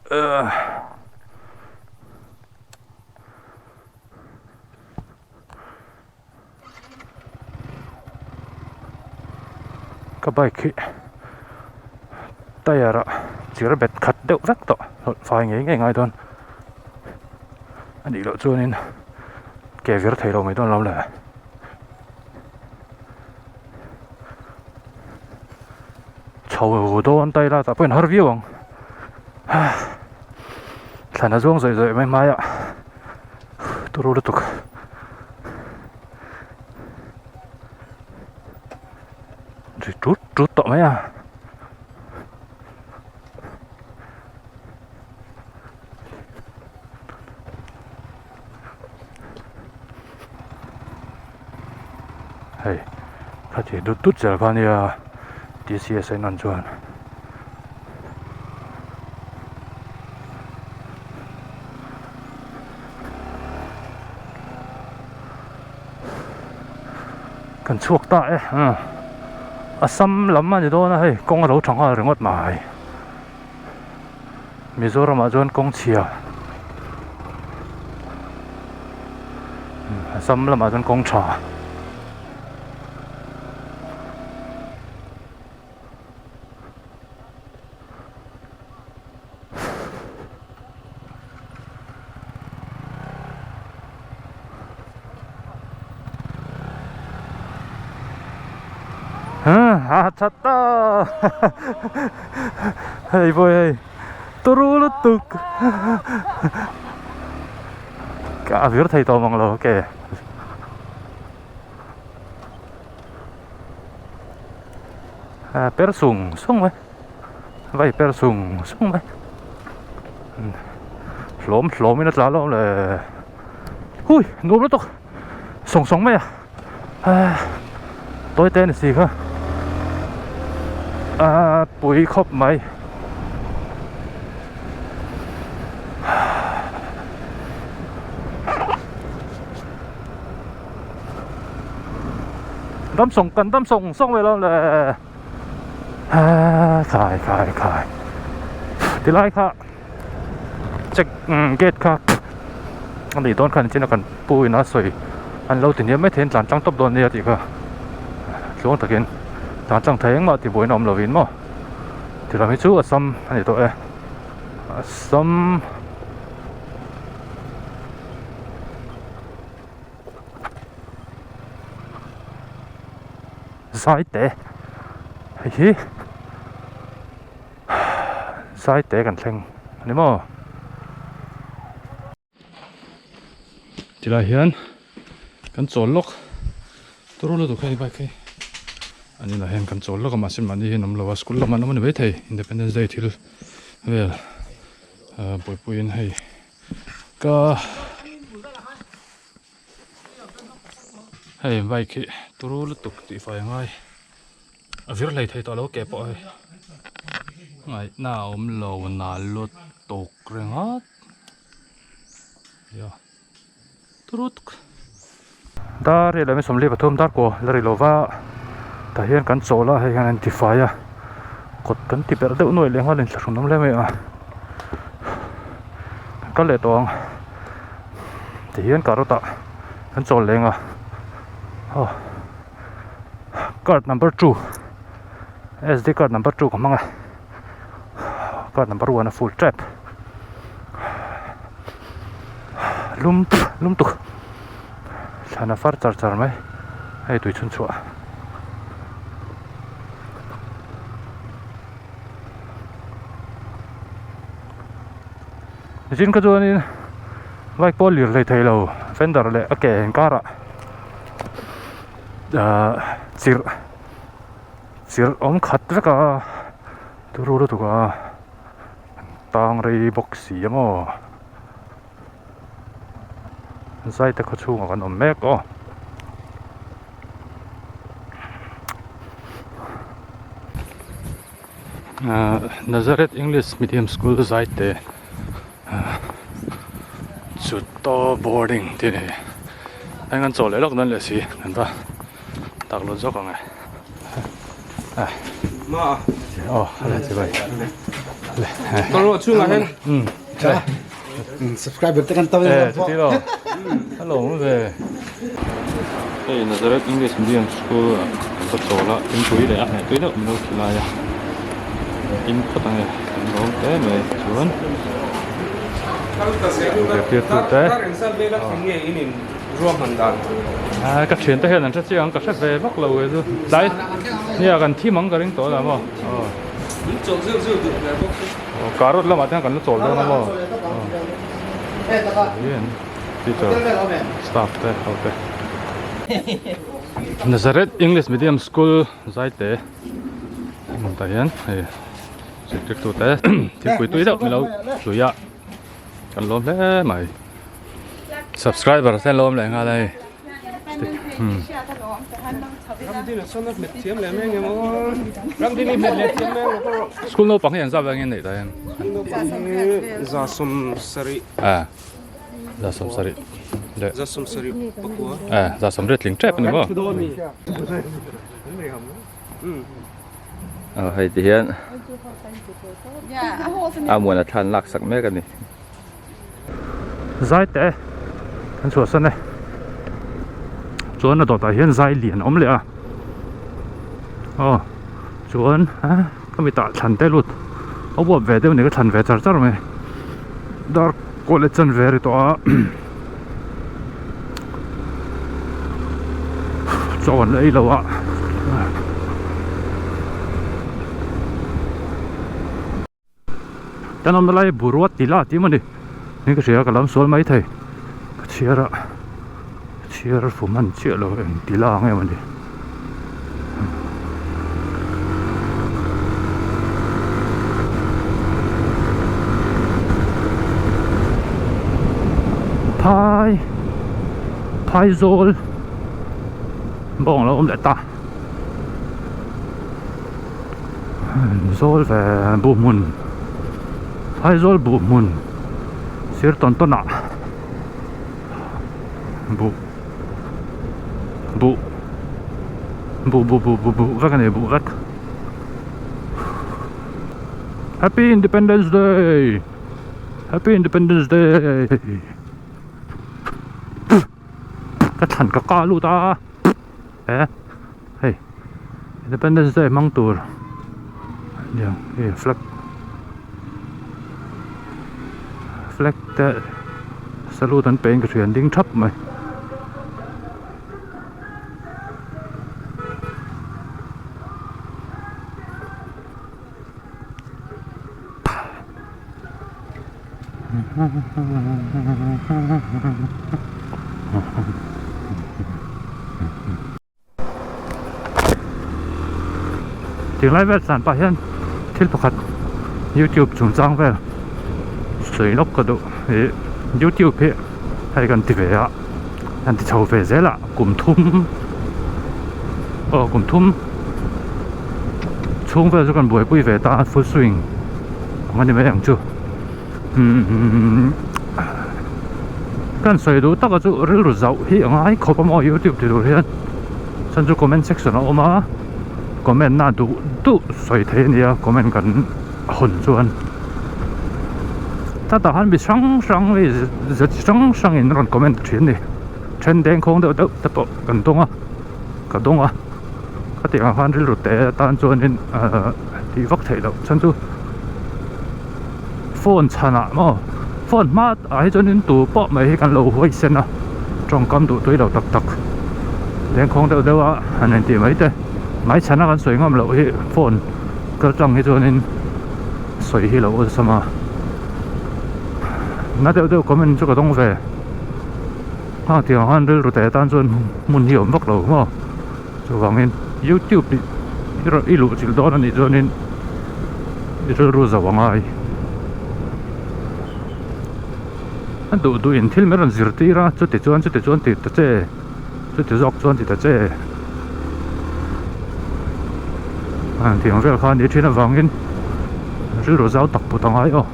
Ka bike hi tyre ah chir bet khat deuh vek tawh hlawlh fai ngei ngei ngai dawn a nih loh chuanin ke vir thei lo mai dawn lo le. Chho dawn ta ila tah pawhin har viau ang thlan a zuang zawih zawih mai hmaiah turu lutuk. Ri tut tut tawh mai a. Hei khati dut dut zel kha ania T_C_S a in chuan. Kan chhuak ta e Assam lam a ni dawn a hei kawng a lo tha nghal ringawt mai Mizoram ah chuan kawng chhia Assam lamah chuan kawng tha. A tha ta hei pawh hei turu lutuk a vir thei tawh mang lo ke per sung sung mai. Vai per sung sung mai hlawm hlawm in a tla alawm le hui nuam lutuk sawng sawng mai a tawi te a ni si kha a pui khawp mai dam sawng kan dam sawng sawng mai alawm le. Khai khai khai tilai kha check gate kha a nih dawn khan chin a kan pu in a sawi an lo ti hniam mai thei an tlan tlang tawp dawn nia tih kha tluang takin tlan tlang thei engmah tih buaina awm lovin maw tilam hi chu Assam a ni tawh e Assam. Zai te hei hi zai te kan thleng a ni maw tilai hian kan chawl lawk turu lutuk hei bike hi an inah hian kan chawl lawk a mahse mahni hian awm lo a school lamah an awm a ni maithei independence day thil vel ah buaipuiin hei ka. Hei bike hi turu lutuk tih fai a ngai a vir hlei thei tawh lo ke pawh hei ngaihna a awm lo na lutuk ringawt ia turu tuk dar hi lehmi 23 dar kaw la ri lova tah hian kan chawl a hei hian an tifai a kawt kan ti berh deuh nuai leh nghal in thlahrun awm hle mai a kan kal leh tawh ang. Tihian carrot ah kan chawl leng a aw card number two sd card number two ka hmang a card number one a full tap lum lum tuk thlan a far char char mai hei tui chhun chhuah. Nichin kha chuanin bike pawh a lir hlei thei lo fender leh a ke inkarah ahh chirh chirh awm khat vek a turu lutuk a tang rei bawk si a maw zai te khaw chhungah kan awm mek aw. Nazareth English Medium School Zaite Chuto boarding tih a ni heng an chaw leh lawk dawn leh si an va tak lut zawk ang e aw a la chi bai. Ka chhungah hian. Subscriber te kan tam em chuti lo hello mu ve hei Nazareth English Medium School ah kan va chawl a thingpui leh a hneh tui deuh min lo ti lai a in phawt ang e kan lawm hle mai chuan zirtirtu te ka thian te hian an hre chiang ang ka hre ve vak lo e chu tlai nia kan thim ang ka ring tawh lo maw Aw carrot lamah te hian kan la chawl dawn a maw teacher staff te ho te Nazareth English Medium School Zaite hmun tah hian hei zirtirtu te thingpui tui deuh min lo hlui a kan lawm hle mai subscriber te an lo awm leh nghal a hei. School naupang hi an zat vang in neih ta hian za 70 leh za 70 tling tep ani maw hei ti hian a muan a thlan lak sak mek ani. Zai teh e kan chhuahsan e chuan a dawtah hian zai lian a awm leh a aw chuan ka mitah thlan te lut a uap ve deuh a ni ka thlan ve char char mai dar kaw leh chan ve ri tawh a chaw an la ei lo a. Kan awmna lai Burua tila tih maw ni ni ka hria ka lam sual mai thei ka chhiar a chhiar fu hman chiah lo eng tila ang em ani phai phaizawl bawng a lo awm leh ta. Zawl ve buh hmun Aizawl buh hmun sir tawn tawn ah buh buh buh buh buh buh buh vek a ni buh vek Happy Independence Day Happy Independence Day ka thlan ka kah lut a. He hei Independence Day hmang tur aniang hei flag flag te salute an pe in ka hria an ding thap mai. Tinglai vel tlan pah hian thil pakhat youtube chungchang vel sawi lawk ka duh ih youtube hi hei kan ti ve a kan ti chho ve zel a kum thum aw kum thum chhung vel chu kan buaipui ve ta a full swing ang a ni mai ang chu umm kan sawi duh taka chu rilru zauh hi a ngai khawp a maw youtube ti tur hian chuan chu comment section a awm a comment na duh duh sawi thei a nia comment kan hawn chuan tah khan mi hrang hrang hei ze chi hrang hrang in rawn comment thin a ni then dengkhawng deuh deuh te pawh kan dawng a ka dawng a khatiang ah khan rilru te atan chuanin ahh tih vak theih loh chhan chu phone chhanah maw phone hma ah hi chuanin tu pawh mai hi kan lo huai sen a tawngkam duh tui lo tak tak dengkhawng deuh deuh a han intih mai te mai chhana kan sawi ngam loh hi phone kal tlang hi chuanin sawi hi lo awlsam a na deuh deuh comment chu ka dawng ve a tiang khan rilru teh atan chuan hmun hi a awm vak lo maw chuvangin youtube tih i luh chilh dawn anih chuanin i rilru zo a ngai a duh duh in thil mai rawn zirtir a chuti chuan chuti chuan ti ta che chuti zawk chuan ti ta che a tiang vel kha a nih thin avangin rilru zau tak put a ngai aw.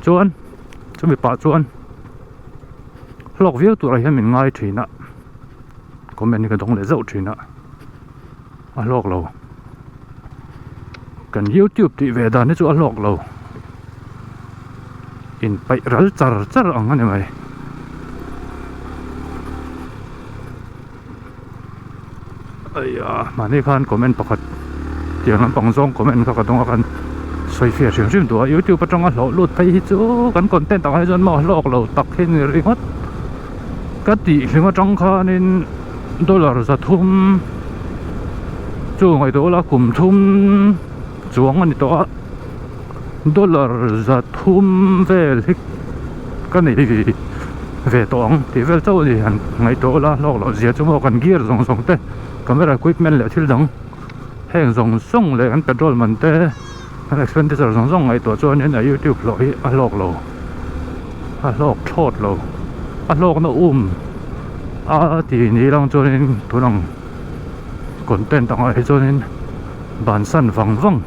Chuan chumi pah chuan hlawk viau turah hian min ngai thin a comment hi ka dawng leh zauh thin a a hlawk lo. Kan youtube tih ve dan hi chu a hlawk lo in paih ral char char ang a ni mai. Aia mahni khan comment pakhat tiang lampang zawng comment kha ka dawng a kan sawi fiah hrim hrim duh a youtube atanga hlawh lut phei hi chu kan content ang hi chuan maw hlawk lo tak hi ni ringawt ka tih hlim atang khanin dollar 300 chu ngaihtuah ula kum thum chuang a ni tawh a dollar 300 vel hi ka nei ve tawh ang tih vel chauh a ni han ngaihtuah ula hlawk loh zia chu maw kan gear zawng zawng te camera equipment leh thil dang heng zawng zawng leh kan petrol man te kan expenditure zawng zawng ngaihtuah chuanin a youtube hlawh hi a hlawk lo a hlawk thlawt lo a hlawkna um a ti ni lang chuanin tun ang content angah hi chuanin bansan vang vang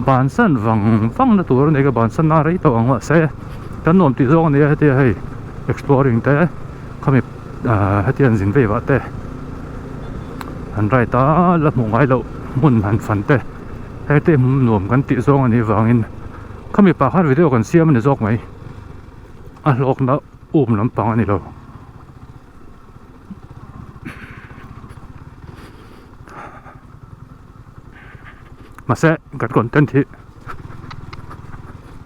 bansan vang vang na tur a ni ka bansan na rei tawh ang mahse kan nuam tih zawng a ni a hetia hei exploring te khami ahh hetia an zin vei vah te an ride a la hmuh ngai loh hmun han fan te hete hmun nuam kan tih zawng a nih vangin khami pah khan video kan siam a ni zawk mai a hlawkna um lampang a ni lo. Mahse kan content hi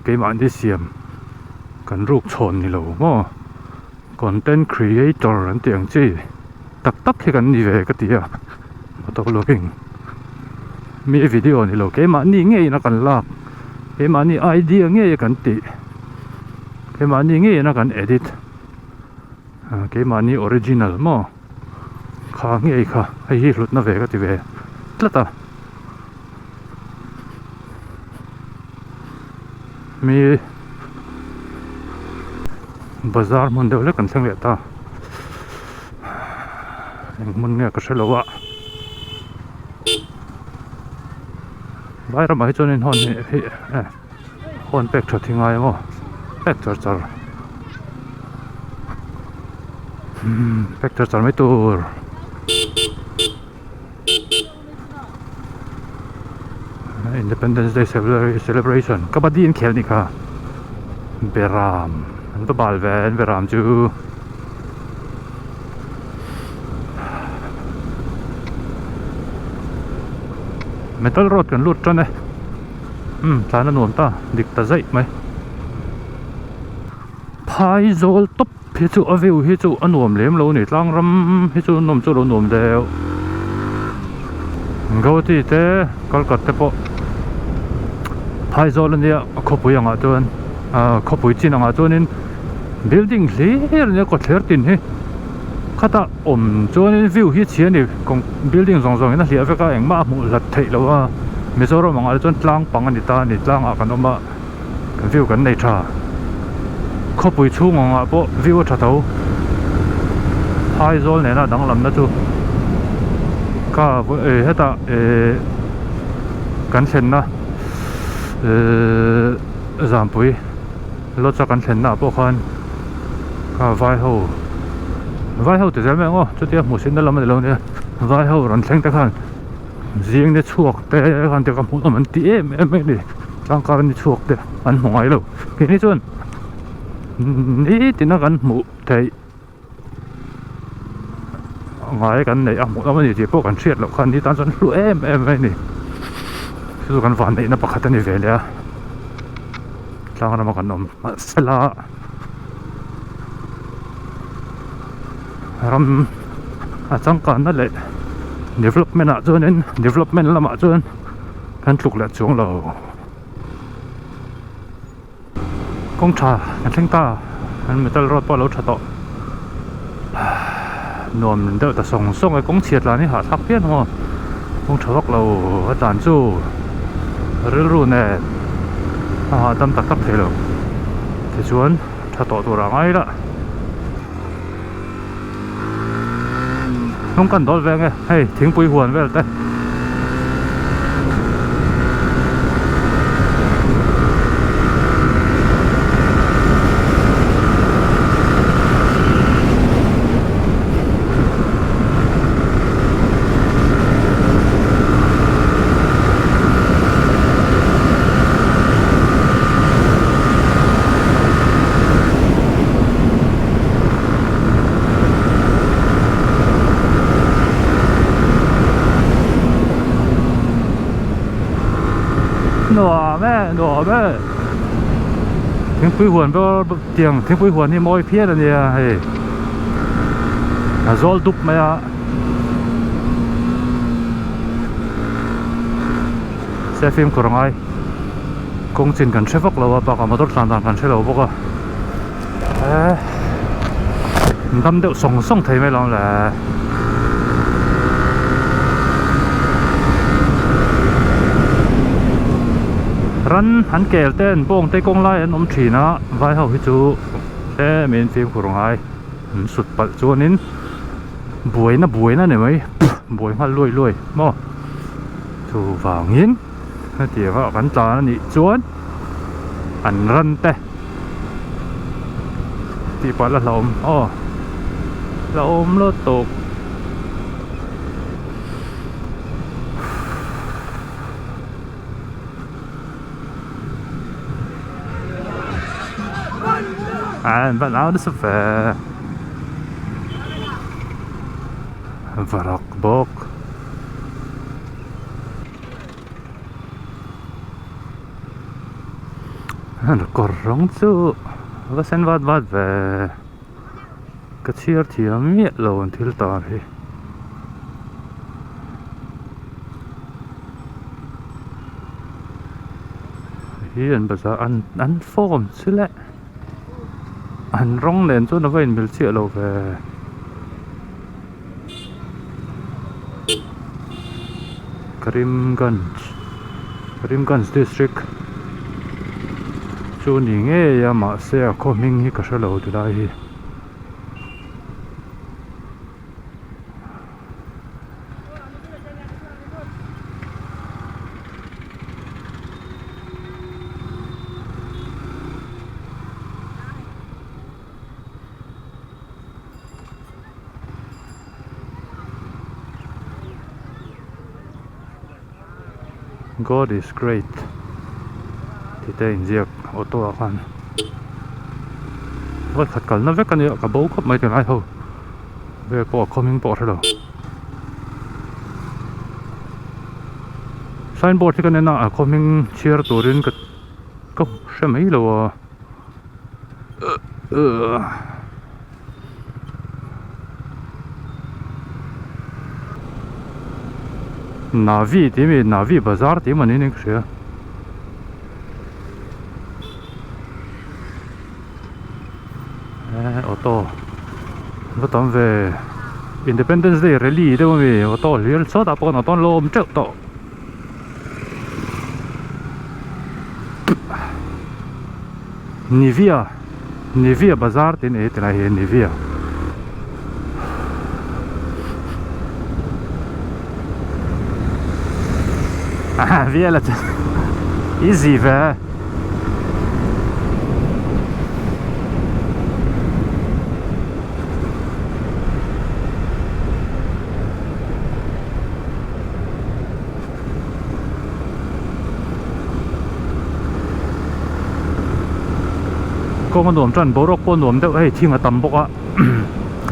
keimahni siam kan ruk chhawn ni lo maw content creator an tih ang chi tak tak hi kan ni ve ka ti a motor vlogging mi video ni lo keimahni ngeiin a kan lak keimahni idea ngei a kan tih keimahni ngeiin a kan edit keimahni original maw. Kha ngei kha hei hi hlutna ve ka ti ve tlat a mi bazar hmun deuh hlek kan thleng leh ta eng hmun nge ka hre lo a vai ramah hi chuanin hawn hi hawn pek tha thi ngai ang aw pek char char. Pack char char mai tur Independence Day celebration kabaddi an khel anih kha beram an va bal ve an beram chu metal road kan lut tan e umm tlan a nuam ta dik ta zaih mai phaizawl tawp. Hi chu a view hi chu a nuam lem lo a ni tlang ram hi chu nawm chu a lo nuam deuh Guwahati te Kolkata te pawh phaizawl ania a khawpui angah chuan ah khawpui chin angah chuanin building hlir ania kawtthler tin hi khatah awm chuanin view hi a chhia a ni kawng building zawng zawng in a hliah vek a engmah a hmuh hlat theih loh a Mizoram angah te chuan tlang pang a ni ta a ni tlangah kan awm a. View kan nei tha khawpui chhung ang ah pawh view a tha tho phaizawl nena danglamna chu kha eh hetah eh kan thlenna ehh zampui lodge a kan thlenna ah pawh khan kha vai ho vai ho ti zel mai ang aw chutia hmuhsitna lam a ni lo nia vai ho rawn thleng te khan. Zing ni chhuak te khan te ka hmuh nawm an ti em em mai a ni tangkar ni chhuak te an hmu ngai lo keini chuan nitin a kan hmuh theih ngai kan neih a hmuh nawm a ni tih pawh kan hriat loh khan ni tan chuan hlu em em mai a ni chu chu kan vanneihna pakhat a ni ve leh a tlang rama kan awm mahsela ram a changkanna leh development ah chuanin development lamah chuan kan tluk leh chuang lo kawng tha kan thleng ta an metal road pawh a lo tha tawh nuam deuh ta sawng sawng e kawng chhia tlan hi hahthlak phian ang aw kawng tha vak lo a tlan chu rilru nen a hahdam tak tak thei lo tichuan tha tawh tur a ngai lah. Hnung kan dawl ve ange hei thingpui huan vel te. e nuam e thingpui huan ber tiang thingpui huan hi mawi phian a nia hei a zawl dup mai a se fimkhur a ngai kawng chin kan hre vak lo a bakah motor tlan dan kan hre lo bawk a eh dam deuh sawng sawng thei mai lo ang le. Ran an kel ten bawng te kawng lai an awm thin a vai ho hi chu tlemin fimkhur a ngai an sut palh chuanin buaina buaina ni mai buai nghal luai luai maw. Chuvangin hetianga kan tlan a nih chuan an ran te tih pah la hlauhawm aw hlauhawm lo tawp. An van au nasa ve varak bawk. Kawr rawng chu va sen vat vat ve ka chhiar thiam miah lo an thil tar hi. Hi an bazar an an form chu le an rawng nen chuan a va inmil chiah lo ve. Karimganj Karimganj district chu ni ngei a mahse a khaw hming hi ka hre lo ti lai hi. God is great tih te a inziak auto ah khan vawi khat kalna vek a nia ka bo khawp mai tunlai ho vel pawh a khawming pawh a hre lo signboard hi ka en a a khawming chhiar turin ka ka hre mai lo a. Navi tih ami Navi bazar tih emaw niin ka hria eh auto va tam ve Independence Day rally deuh ami auto hlir sawtah pawh auto an lo awm teuh tawh. Nivea Nivea bazar tih a ni tilai hi Nivea aha vela chu easy ve. Kawng a nuam tan boruak pawh a nuam deuh hei thing a tam bawk a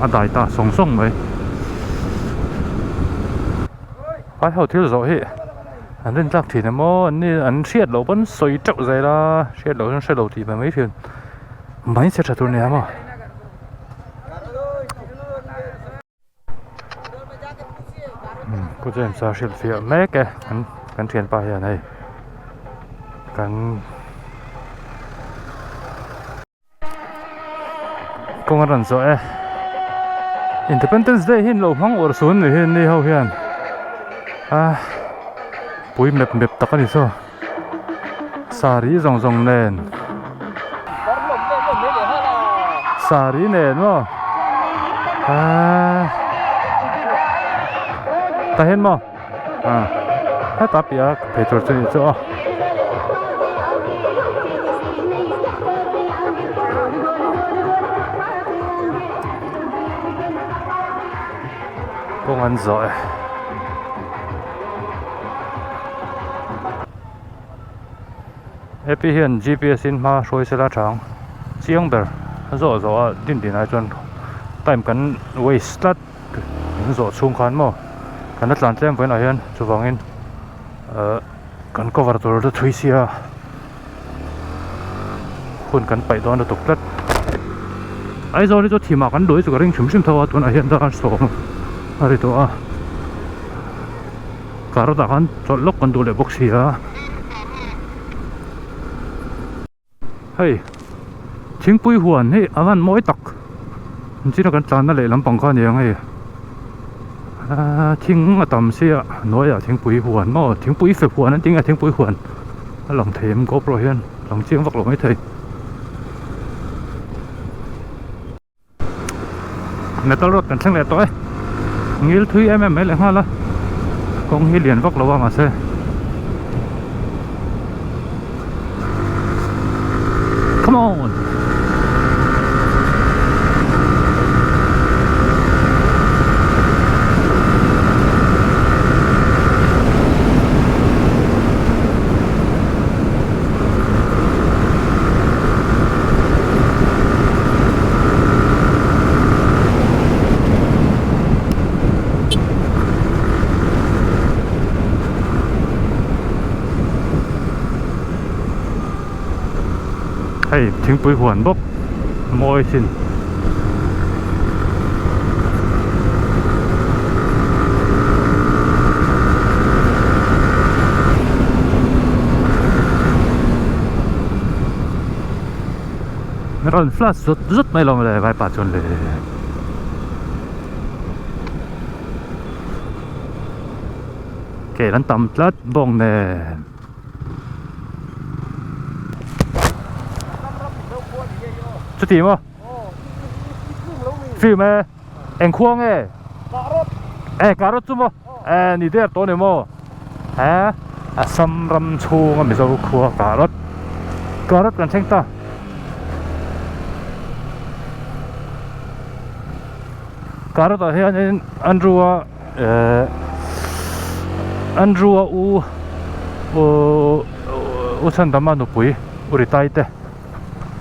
a dai ta sawng sawng mai vai ho thil zawh hi an rin tlak thin emaw an ni an hriat loh pawn sawi teuh zel a hriat loh chuan hre lo tih mai mai thin mai chhe tha tur nia maw. Pu James a hrilh fiah mek e kan kan thianpa hian hei kan kawng a rawn zawh e Independence Day hi an lo hmang uar sun ni hi ni ho hian a pui mep mep tak a ni saw saree zawng zawng nen saree nen maw ahh tah hian maw ah hetah piah a phei tur chu a nih chu aw. Kawng an zawh e. Hepi hian gps in hma hruai sela chang chiang ber a zawh zawh a din din ai chuan time kan waste tlat in zawh chhung khan maw kan la tlan tlem vawiinah hian chuvangin ahh kan cover tur te thui sia. Hun kan paih dawn lutuk tlat. Aizawl hi chu thimah kan lui chu ka ring hrim hrim tho a, tunah hian dar sawm a ri tawh a. Carrot ah khan chawlh lawk kan duh leh bawk si a. Hei thingpui huan hi a van mawi tak engtin a kan tlanna leh lampang kha a ni ang hei aaa thing a tam sia hnuaiah thingpui huan maw thingpui fe huan an ti nge thingpui huan a lang thei em GoPro hian lang chiang vak lo maithei. Metal road kan thleng leh tawh e ngil thui em em mai leh nghal a kawng hi lian vak lo a mahse come on Hei thingpui huan bawk mawi sin. Rawn flash zut zut mai lo mawle vaipa chuan le. Kel an tam tlat bawng nen. Chuti maw? Film e. Eng khua nge? E carrot chu maw? E ni der tawh ni maw? He Assam ram chhunga Mizo khua carrot. Carrot kan thleng ta. Carrot ah hianin Andrew a eh Andrew a u u Chhandama nupui u Ritai te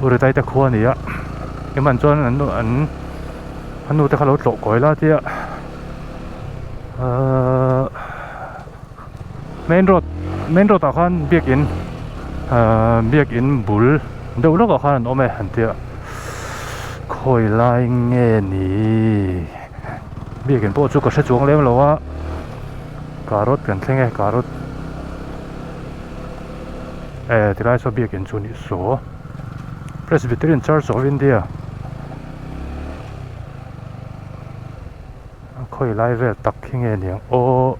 U Ritaite khua a ni a, engmah chuan an an a nu te kha lo tlawh kawi la tia ahh main road main road ah khan biakin ahh biakin bul deuh lawkah khan an awm e an tia khawi lai nge ni biakin pawh chu ka hre chuang lem lo a carrot kan thleng e carrot. Eh tilai saw biakin chu nih saw Presbyterian Church of India a khawi lai vel tak hi nge niang aw.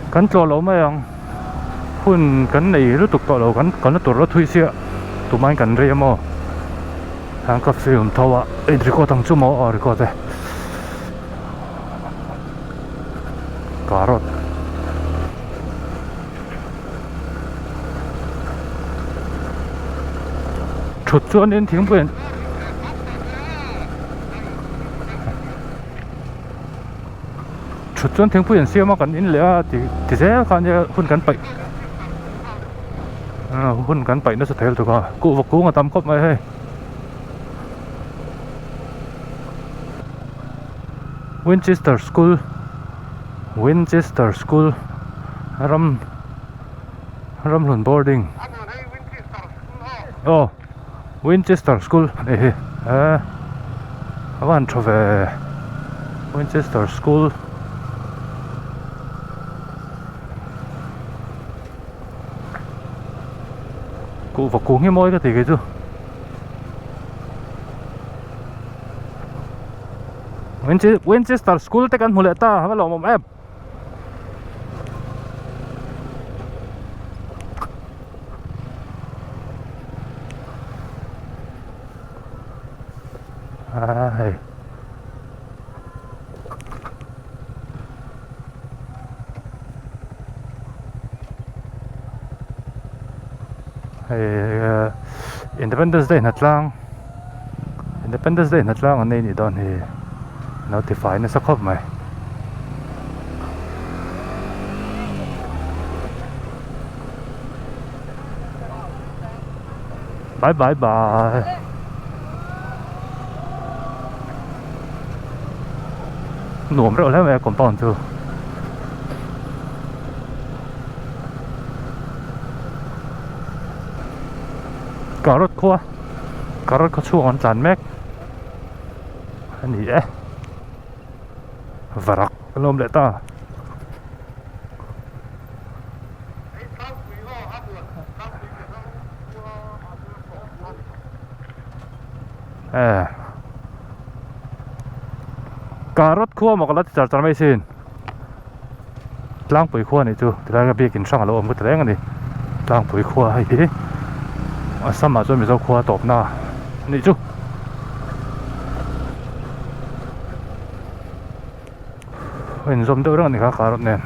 Kan tlawh lo mai ang hun kan nei lutuk tawh lo kan kalna tur la thui chiah tumahin kan rei a maw an ka film tho a in record ang chu maw aw record e carrot. Thut chuanin thingpui an thut chuan thingpui an siam a kan in leh a ti ti zel kha ania hun kan paih hun kan paih nasa thei lutuk a kuhva kung a tam khawp mai hei Winchester school Winchester school ram Ramhlun boarding aw Winchester school a nih hi eh a van tha ve Winchester school kuhva kung hi mawi ka ti kei chu Winchester school te kan hmu leh ta a va lawmawm em. A hei hei Independence Day hnatlang Independence Day hnatlang an nei nih dawn hi notify nasa khawp mai. Bye bye bye. Nuam reuh hle mai a compound chu. Carrot khua carrot khaw chhung an tlan mek a ni e varak an awm leh ta. Carrot khua maw ka la ti char char mai sin tlangpui khua nih chu tilai ka biakin hrang a lo awm ka ti reng a ni tlangpui khua hei hi Assam ah chuan Mizo khua tawpna a nih chu. A inzawm deuh reng a ni kha carrot nen.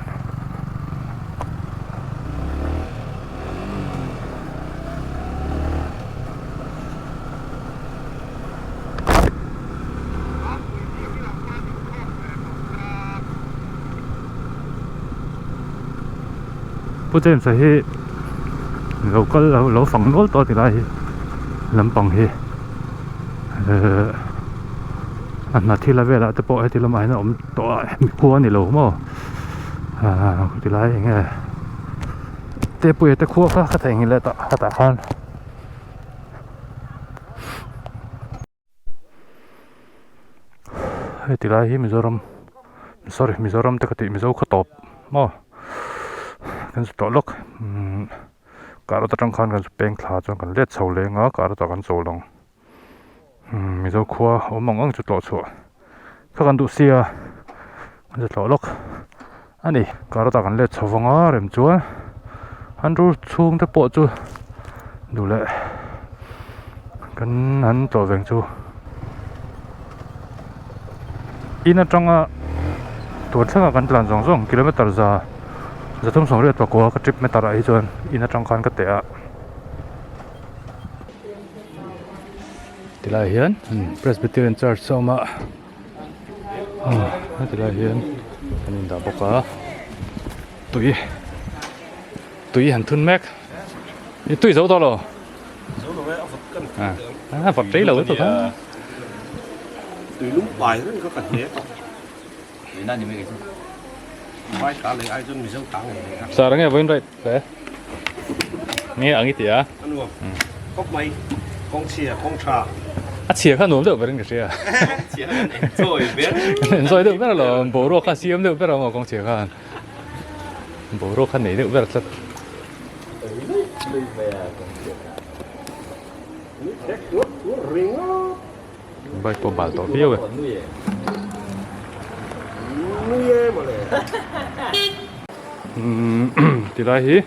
Pu James-a hi lo kal lo fang nual tawh a ti lai hi lampang hi ehh a hna thil a velah te pawh heti lamah hian a awm tawh a mikhua a ni lo maw ahh ti lai eng nge Tepuia te khua kha ka theihnghilh leh tah hetah khan. Hei ti lai hi Mizoram sorry Mizoram te ka tih Mizo khaw tawp maw kan zut tawh lawk umm carrot atang khan kan peng thla chuan kan let chho leng a carrot ah kan chawl ang umm Mizo khua awm ang ang chu tlawh chhuah kha kan duh sia kan zut tawh lawk a ni carrot ah kan let chho vang a rem chuan an rul chhung te pawh chu duh leh kan han tlawh veng chu in atanga tun thlengah kan tlan zawng zawng kilometer za 380 pakua ka trip meter ah hi chuan in atang khan ka teh a. Tilai hian Presbyterian Church a awm a hetilai hian an indah bawk a tui tui han thun mek i tui zo tawh lo a vawt rei lo lutuk a tui lum pai reng kha ka hne tawh vai ta leh ai chuan mizo ta ngei leh a sir enge vawiin right hle nge ang i ti a a nuam khawp mai kawng chhia kawng tha a chhia kha nuam deuh berin ka hria chhia khan enjoy ber enjoy deuh ber alawm boruak kha siam deuh ber a maw kawng chhia khan boruak kha nei deuh ber tlat Bike pawh bal tawh viau e. Tilai hi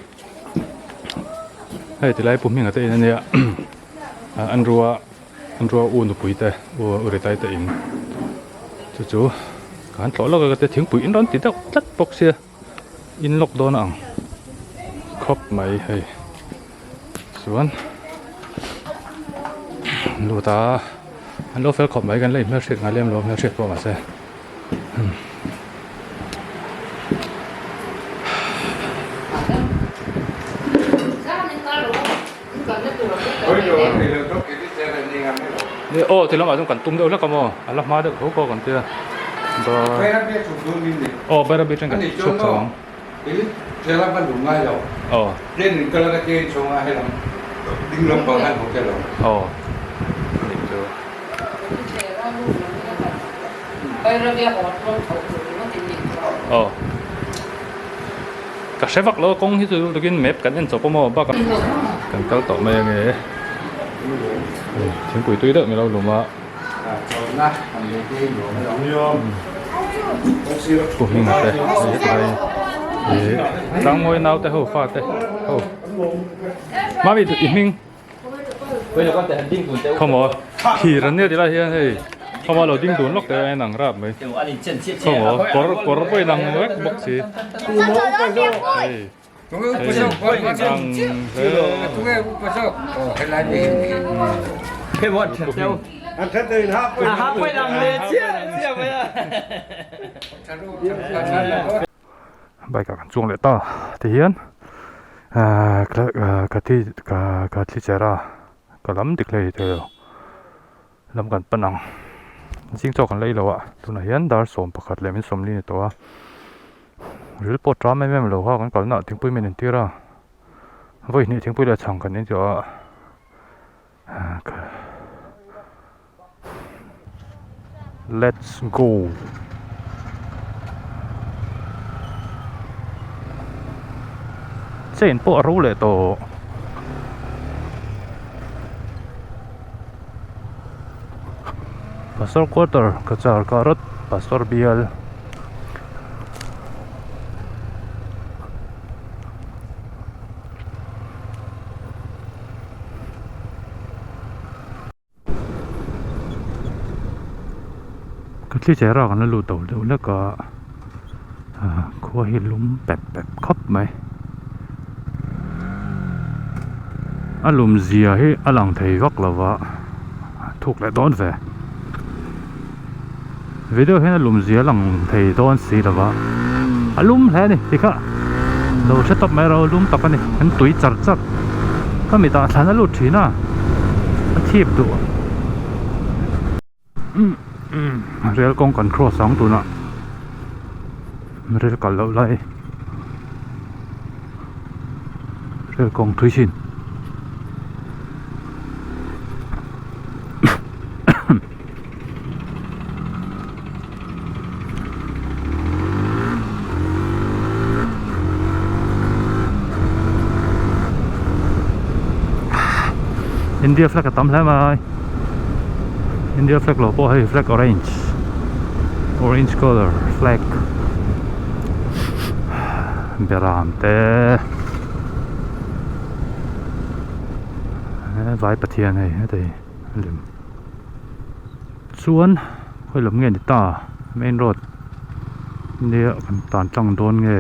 hei tilai pu hming a te in ania an rua an rua u nupui te u ritai te in chu chu ka han tlawh lawk a ka tia thingpui in rawn ti deuh tlat bawk sia in lawk dawn a ang khawp mai hei. Chuan lut a an lo fel khawp mai kan la inhmelhriat ngai lem lo hmelhriat pawh mahse aw ti lamah chuan kan tum deuh hlek a maw a la hma deuh tho pawh kan tia aw Bairabi atang kan chhuak chho ang. Aw. Aw. Nih chu. Aw. Ka hre vak lo a kawng hi chu tukin map kan en chawp a maw bakah kan kal tawh mai ange thingpui tui deuh milo lum a. Pu Hminga te hei hetilai ih Tlangmawi naute ho fate ho Mami i hming khawmaw thir an nia tilai hian hei khawmaw lo ding dun lawk te a inang rap mai khawmaw kawr kawr pawh inang vek bawk si hei. Bike ah kan chuang leh ta ti hian ahh ka thi ka thli chera. Ka lam dik hlei thei lo. Lam kan pan ang. Zing chaw kan la ei lo a, tunah hian dar 11 leh min 40 ni tawh a. Ril pawh ṭam em em lo kha kan kalna ah thingpui min intir a. Vawi hnih thingpui leh chhang kan in tawh a. Let's go. Chain pawh a ro leh tawh. Pastor quarter Cachar Karot Pastor bial. Ka thli chera kan la lut do deuh hlek a ah khua hi lum pep pep khawp mai a lum zia hi a lang thei vak lo va thuk leh dawn ve video hian a lum zia a lang thei dawn si lo va a lum hle a ni tikha lo hre tawp mai ro lum tak a ni an tui char char ka mitah thlan a lut thin a a thip duh rel kawng kan cross ang tunah rel kal loh lai rel kawng thui chin. India flag a tam hle mai India flag lo pawh hei flag orange orange colour flag beram te vai pathian hei heti a lem. Chuan khawi lam nge ni ta main road nia kan tan tlang dawn nge.